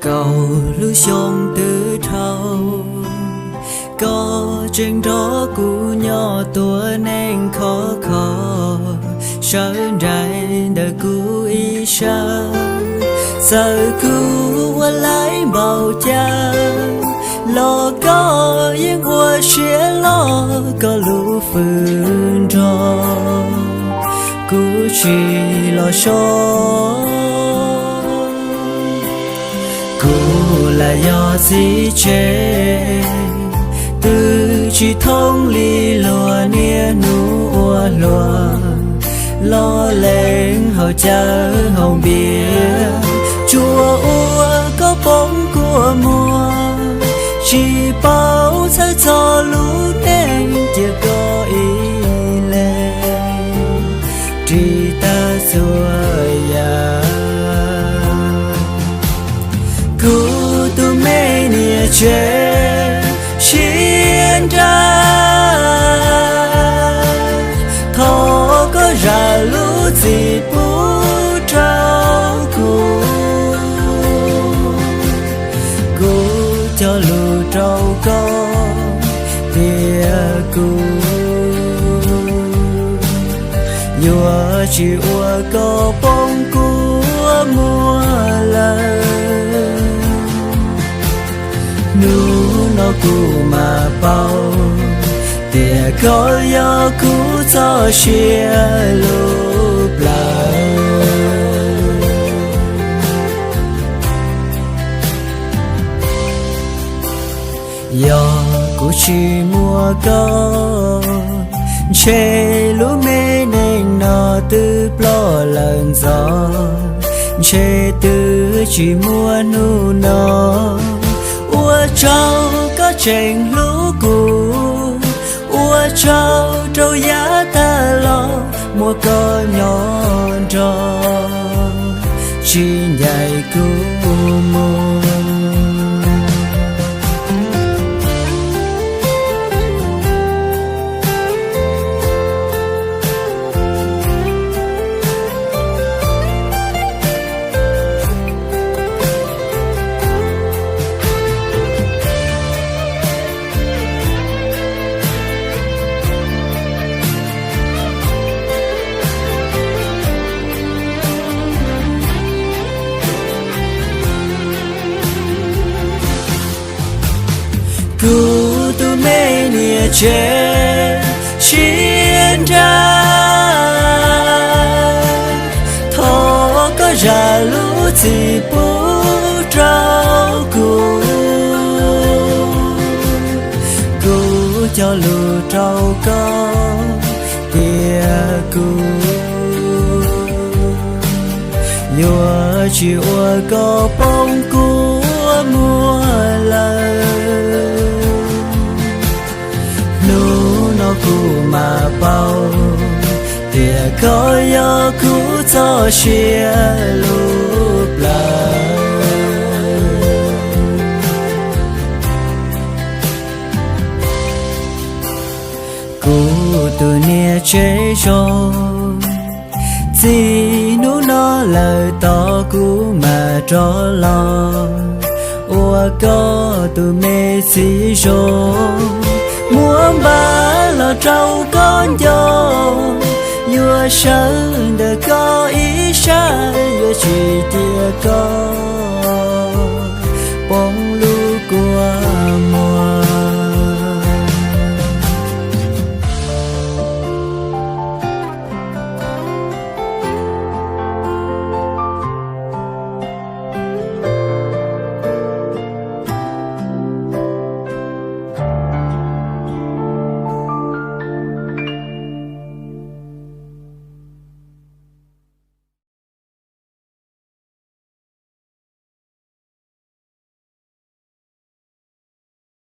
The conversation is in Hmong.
Kaum lub xyoo twb dhau, koj tseem nrog kuv nyob tua neej khov kho, sawv nraim ntawm kuv ib sab. Txawm kuv ua laib npaum cas los koj yeej ua siab loj, koj lub fwm nrog kuv tsis los so. Kuv lam yog txiv tsev, twb tsis thooj li luag niaj hnub ua hluas, los lees haus cawv haus npias, tsuas ua koj poob kua muag, tsis paub txhawj txog lub neej cia koj ib leeg ris tag txhua yam. Kuv tus me niam tsev siab nrab, thov koj zam lub txim pub rau kuv. Kuv cog lus rau koj tias kuv yuav tsis ua koj poob kua muag lawm. Hnub no kuv mam paub tias koj yog kuv txoj sia lub plawv. Yog kuv tsis muaj koj, ntshe lub me neej no twb ploj lawm ntxov, ntshe twb tsis muaj hnub no. Ua tsaug koj tseem hlub kuv, ua tsaug rau yav tag los muaj koj nyob nrog, tsis ncaim kuv mus. Kuv tus me niam tsev siab nrab, thov koj zam lub txim pub rau kuv. Kuv cog lus rau koj tias kuv yuav tsis ua koj poob kua muag lawm. Hnub no kuv mam paub tias koj yog kuv txoj sia lub plawv. Kuv tus niam tsev zoo, txij hnub no lawm tos kuv mam rov los ua koj tus me txiv zoo. Muab npaj los rau koj nco, yuav sawv ntawm koj ib sab, yuav tsis cia koj